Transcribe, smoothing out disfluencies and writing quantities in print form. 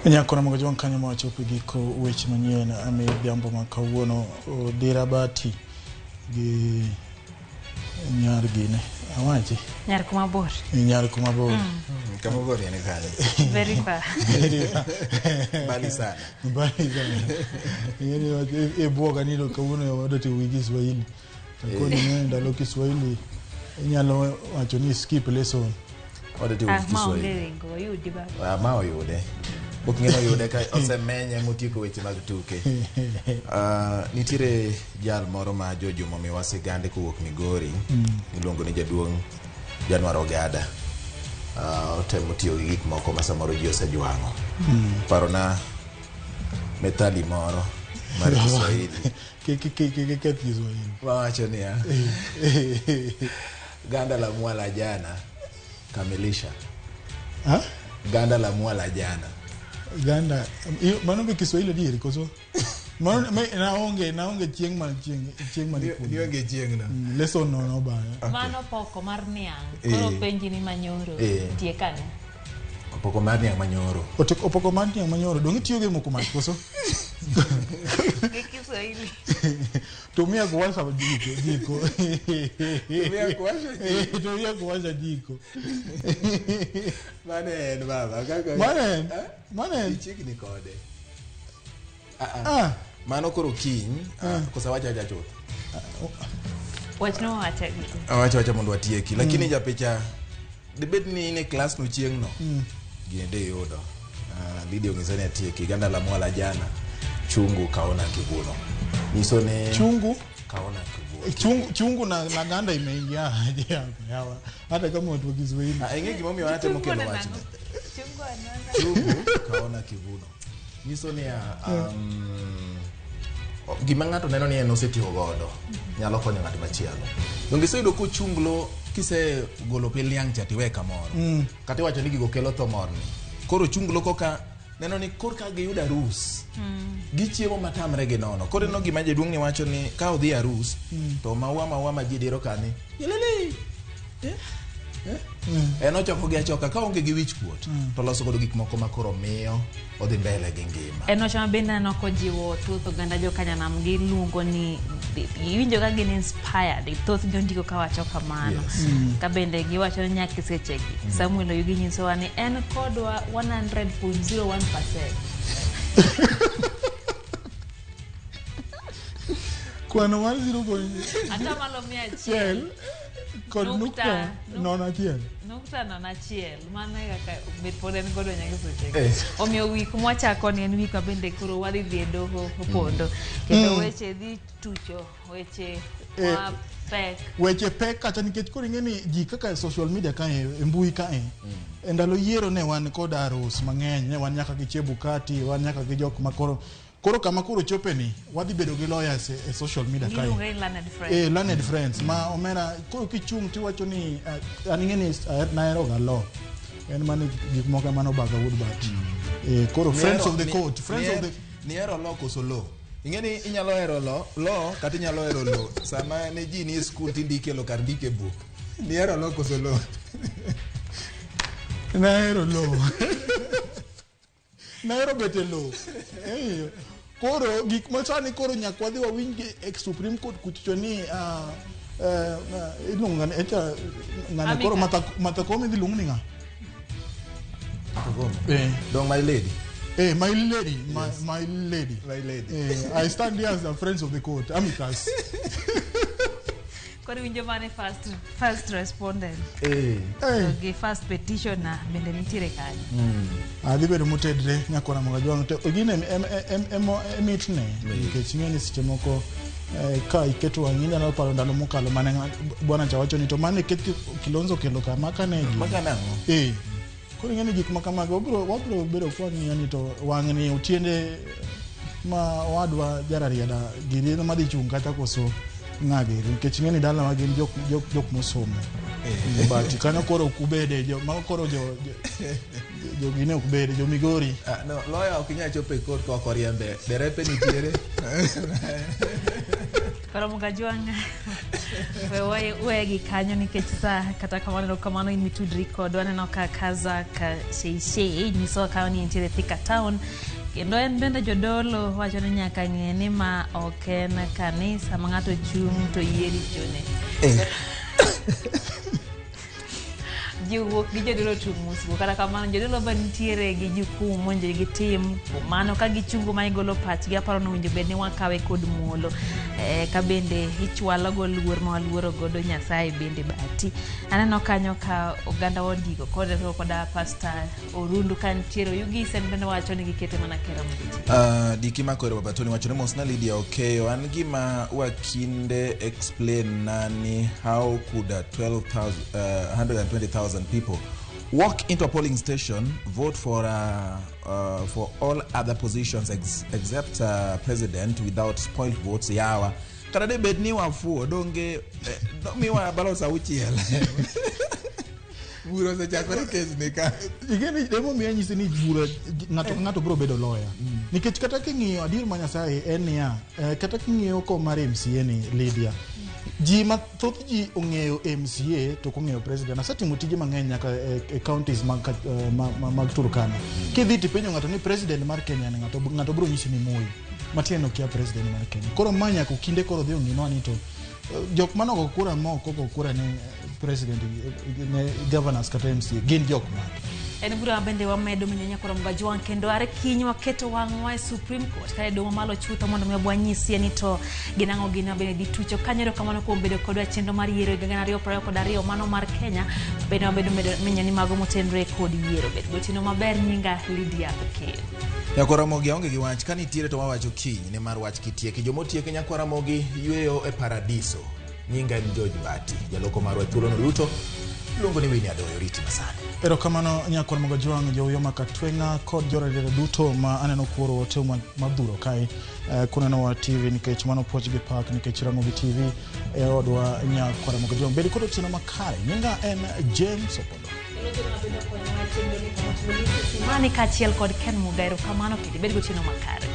Nyakona Mogajwang' kanyo ma wachopo e giko weche manyien midhiambo ma kawuono. Odira Bati gi nyar gine awachi Nyar kuma bor. Nyar kuma bor. Kama bor en kanye? Very far. Mbali sana. Mbali sana. Ing'eni wach e bwoga ni kawuono wadwa tiyo gi Kiswahili. To koni ng'e ndalo Kiswahili inyalo wacho ni skip lesson. Wadwa tiyo Ah, gi ma onge Kiswahili. ringo, oyudi baba. Ah, ma oyude. Pok ng'eno oyude ka osemenye motieko weche mag tuke. Nitiere jal moro ma Jojuma omiwa sigande kowuok Migori. Iluongo ni jaduong' Januar Ogada. Otemo tiyo gi gik moko ma samoro ji osejwang'o. Parona methali moro mar Kiswahili. Kik keth Kiswahili. Wawacho niya, ganda la mwala jana kamilisha. Ha? Ganda la mwala jana. Ganda mano be Kiswahili adieri koso? Mano naonge chieng' ma chieng' ma nipuonjo. Nionge chieng' no. Lesson no nobaya. Mano poko mar niang'. Koro penji ni manyoro. Tie kanye? Opoko mar niang' manyoro. Opoko mar niang' manyoro. Dong' itiyo gi moko mach koso? Gi Kiswahili. Tumia kuwasha jiko. Tumia kuwasha jiko. Tumia kuwasha jiko. Mano en baba. Kaka Mano en? Mano en? Ichikni kode. Mano koro kiny, kosa wacha acha chuth. Wachno wacha gi. Awacho acha mondo watieki. Lakini japicha dibed ni in e klas no chieng' no. Gini de yudo. Lydia onyisa ni atieki. Ganda la mwala jana. Chungu kaona kivuno. Nyiso ni chungu kaona kivuno. Chungu na ganda imeingia aje hapa yawa. Hata kama watu wa Kiswahili. Ing'e gimomiyo anatemo kelo wachno. Chungu anona. Chungu kaona kivuno. Nyiso ni gima ng'ato neno ni en osetiyo godo nyalo konyo ng'at machielo. Donge iseyudo kochunglo kisegolo piny liang' cha tiwe kamoro. Kata iwacho ni gigo kelo tho morni. Koro chunglo koka neno ni korka giyudo arus. Gichiemo matamre gi nono. Koro ineno gima jaduong' ni wacho ni ka odhi arus to maua ma ji diro kani. Yelele. En ochoko gi achoka ka onge gi wich kuot to loso godo gik moko ma koro miyo odhi mbele gi ngima. En wach ma bende aneno kojiwo thoth oganda jokanyanam giluongo ni giwinjo ka gin inspired. Thoth jondiko kawacho kamano. Ka bende giwacho ni nyaka sechegi. Samuel Oyugi nyisowa ni en kodwa 100.01%. Kwano mar 0. Atamalo 100. Kod nukta nono achiel. Nukta nono achiel. Mano e kaka bet pod en godo nyaka sechegi. Omiyo wik mwachako ni en wik ma bende koro wadhi dhi e doho opondo. Kendo weche dhi tucho, weche mapek. Weche pek kata nikech koro ing'e ni ji kaka e social media kae, e mbui kae. E ndalo yiero ne wan kod arus mang'eny, ne wan nyaka gi Chebukati, wan nyaka gi jok ma koro kama koro chope ni wadhi bedo gi lawyers e social media kae. Giluonge ni learned friends. Learned friends ma omera koro kichung' tiwacho ni an ing'e ni nahero ga law. En mane gik moko ema nobaga wuod bat. Koro friends of the court, friends of the Nihero law koso law? Ing'e ni inyalo hero law kata inyalo hero law. Sama ne ji ni e skul tindike law kar ndike e buk. Nihero law koso law? Nahero law. Nahero bet e law. Koro gik ma sani koro nyaka wadhi wawinj e Supreme Court kuchocho ni iluongo ng'ane echa ng'ane koro Martha Koome idhi luong ni ng'a? Dong my lady. My lady, my lady. My lady. I stand here as the friends of the court, amicus. Koro winjo mane first respondent. Gi first petitioner bende nitiere kanyo. Adhi bedo motedre nyakona Mogajwang' to gine emitne nikech ing'e ni seche moko ka iketo wang'i inyalo paro ndalo mokalo mane bwana cha wacho ni to mane ket Kilonzo kelo ka maka ne gi. Maka nang'o? Koro ing'e ni gik ma kamago wabiro bedo kwa ng'iyo ni to wang'ni otiende ma owadwa Jararieda giri madhi chung' kata koso ng'a giri nikech ing'e ni dalawa gin jok mosomo. But kanyo koro ok ubede mago koro jo gine ok bede jo Migori. No, lawyer ok inyal chopo e court ka ok oriembe. Derepe nitiere. Koro Mogajwang' We wegi kanyo nikech sa kata kamano erokamano in mitudri kodwa. Aneno ka Kazak Sheishei nyisowa ka ni entiere Thika Town kendo en bende jodolo wacho ni nyaka ng'e ni ma ok en kanisa ma ng'ato chung' to yie richone. Ji wuok gi jodolo tung' musgo kata kamano jodolo be nitiere gi jukumu mowinjo gitim. Kuom mano ka gichungo ma gigolo pachgi aparo ni owinjo bed ni wakawe kod muolo. Ka bende ichwalo go luor ma waluoro godo Nyasaye bende bati. Aneno kanyo ka oganda ondiko kod koda Pastor Orundu ka nitiere Oyugis en bende wacho ni gikete mana kera mondo oti. Diki Makwero Baba Tony wacho ni mosna Lydia Okeyo an gima wakinde explain na ni how could a 12,000 120,000 people walk into a polling station, vote for all other positions except president without spoiled votes? Yawa, kata de bed ni wafuo donge miwa ballots auchiel, bura osechakore kes ni ka. Ing'eni emomiyo anyisi ni bura ng'ato ka ng'ato biro bedo lawyer. Nikech kata king'iyo adier ma Nyasaye en niya, kata king'iyo kom mar MCA ni Lydia, ji mathoth ji ong'eyo MCA to ok ong'eyo president. Asetimo tije mang'eny nyaka e counties mag Turkana. Kidhi tipenjo ng'ato ni president mar Kenya ni ng'ato, ng'ato biro nyisi ni Moi. Matiende okia president mar Kenya. Koro ma nyaka kinde koro dhi ong'inwa ni to jok manogo kura ma ok ogo kura ne president, ne governors kata MCA gin jok mage. En bura ma bende wamedo menyo nyakoro Mgajwang' kendo are kiny waketo wang'wa e Supreme Court kare domo malo chutho mondo mi wanyisie ni to gin ang'o gin bende dhi tucho kanyo. Erokamano kuom bedo kodwa e chenro mar yiero higa 2022 mano mar Kenya bende wabedo menyo ni mago motenore kod yiero. Bed gotieno maber. Nyinga Lydia Okeyo. Nyakwaramogi aonge gi wach ka nitiere to wawacho kiny nimar wach kitieki jomotieki nyakwaramogi yweyo e paradiso. Nyinga en George Bati, jaloko marwa e thuolono duto iluongo ni Winnie Adoyo. Riti masani. Erokamano nyakwar Mogajwang', jowuoyo ma Katweng'a kod joradiera duto ma aneno kuoro ote madhuro kae kunenowa TV nikech mano puoch gi pak nikech Ramogi TV e odwa. Nyakwar Mogajwang', bed kod otieno makare. Nyinga en James Opondo. Mani kaachiel kod Ken Muga, erokamano kendo ibed gotieno makare.